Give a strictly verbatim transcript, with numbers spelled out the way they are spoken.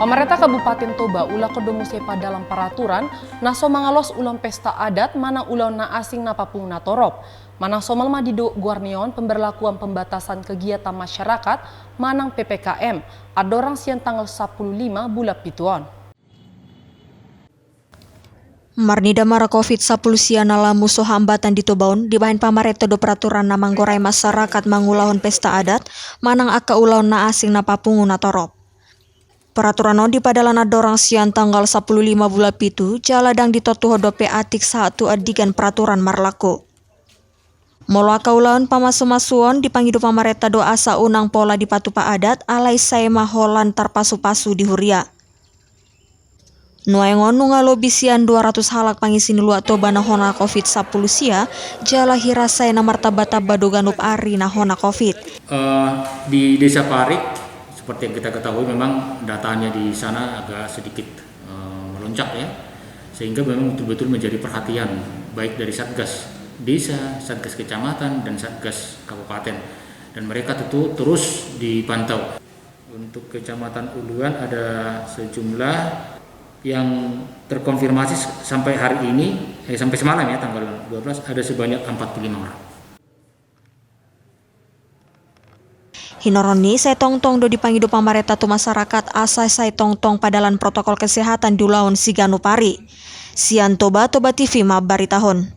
Pamarenta Kabupaten Toba ulakkon do muse padalan paraturan na so mangaluas ulaon pesta adat manang ulaon na asing na papungu na torop. Manang somal ma didok goar ni on pemberlakuan pembatasan kegiatan masyarakat manang P P K M andorang sian tanggal sampulu lima bulan pitu on. Marnida mara covid sampulu sia na lamu so hambatan di Toba on, dibahen pamarenta do peraturan na manggorai masyarakat mangulahon pesta adat manang angka ulaon na asing na papungu na torop. Peraturan on dipadalan andorang sian tanggal sampulu lima bulan pitu jala ndang ditontuhon dope atik sahat tu andigan peraturan marlaku. Molo angka ulaon pamasumasuon dipangido pamarenta do asa unang pola dipatupa adat alai sai ma holan tarpasupasu di huria. Nuaeng on nunga lobi sian dua ratus halak pangisi ni luat Toba na hona covid sampulu sia jala hira sai na martambatamba do ganup ari na hona covid. Eh, di Desa Parik, seperti yang kita ketahui, memang datanya di sana agak sedikit eh, melonjak, ya, sehingga memang betul-betul menjadi perhatian baik dari Satgas Desa, Satgas Kecamatan, dan Satgas Kabupaten, dan mereka tentu terus dipantau. Untuk Kecamatan Uluan ada sejumlah yang terkonfirmasi s- sampai hari ini, eh, sampai semalam, ya, tanggal dua belas, ada sebanyak empat puluh lima orang. Hinorhon ni i sai tongtong do dipangido pamarenta tu masyarakat asa sai tongtong padalan protokol kesehatan di ulaon siganup ari. Sian Toba, Toba T V mambaritahon.